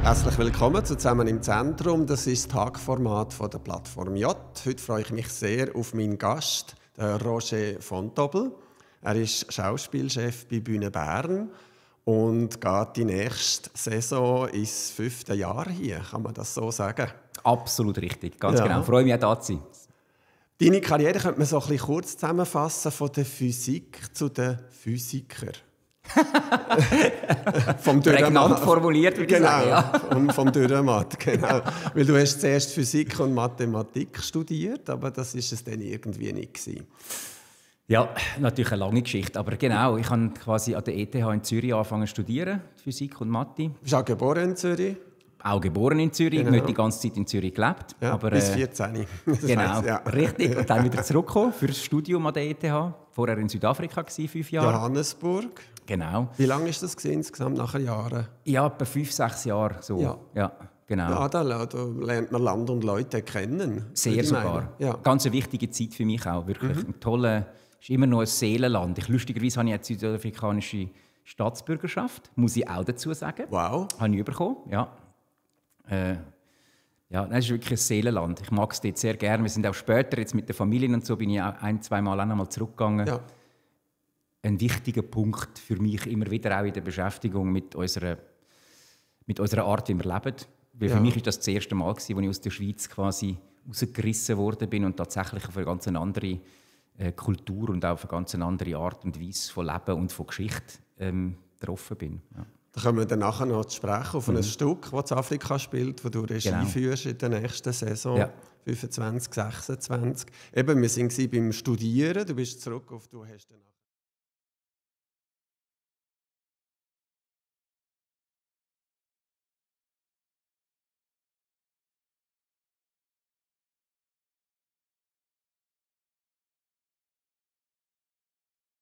Herzlich willkommen zu «Zusammen im Zentrum». Das ist das Tagformat von der Plattform J. Heute freue ich mich sehr auf meinen Gast, Roger Vontobel. Er ist Schauspielchef bei Bühne Bern und geht die nächste Saison ins 5. Jahr hier. Kann man das so sagen? Absolut richtig, ganz genau. Ich freue mich auch, da zu sein. Deine Karriere könnte man so ein bisschen kurz zusammenfassen, von der Physik zu den Physikern. Prägnant formuliert, würde ich sagen. Ja. Vom Dürrematt, genau. Weil du hast zuerst Physik und Mathematik studiert, aber das war es dann irgendwie nicht gewesen. Ja, natürlich eine lange Geschichte, aber genau, ich habe quasi an der ETH in Zürich angefangen zu studieren, Physik und Mathe. Du bist auch geboren in Zürich? Auch geboren in Zürich, genau. Nicht die ganze Zeit in Zürich gelebt. Ja, aber, bis 14. Genau, heisst, ja. Richtig. Und dann wieder zurückgekommen für das Studium an der ETH. Vorher in Südafrika, 5 Jahre. Johannesburg. Genau. Wie lange war das insgesamt, nach Jahren? Ja, etwa 5-6 Jahre. So. Ja, genau. Ja, da lernt man Land und Leute kennen. Sehr sogar. Ja. Ganz eine wichtige Zeit für mich auch. Wirklich ein toller, ist immer noch ein Seelenland. Lustigerweise habe ich jetzt die südafrikanische Staatsbürgerschaft, muss ich auch dazu sagen. Wow. Habe ich bekommen, ja. Ja, das ist wirklich ein Seelenland. Ich mag es dort sehr gerne. Wir sind auch später, jetzt mit der Familie und so, bin ich auch 1-2 Mal auch noch mal zurückgegangen. Ja. Ein wichtiger Punkt für mich immer wieder auch in der Beschäftigung mit unserer Art, wie wir leben. Weil für mich war das erste Mal, als ich aus der Schweiz quasi rausgerissen worden bin und tatsächlich auf eine ganz andere Kultur und auch auf eine ganz andere Art und Weise von Leben und von Geschichte getroffen bin. Ja. Da kommen wir dann nachher noch zu sprechen auf ein Stück, das in Afrika spielt, das du Regie führst in der nächsten Saison, 25, 26. Eben, wir waren beim Studieren, du bist zurück auf, du hast dann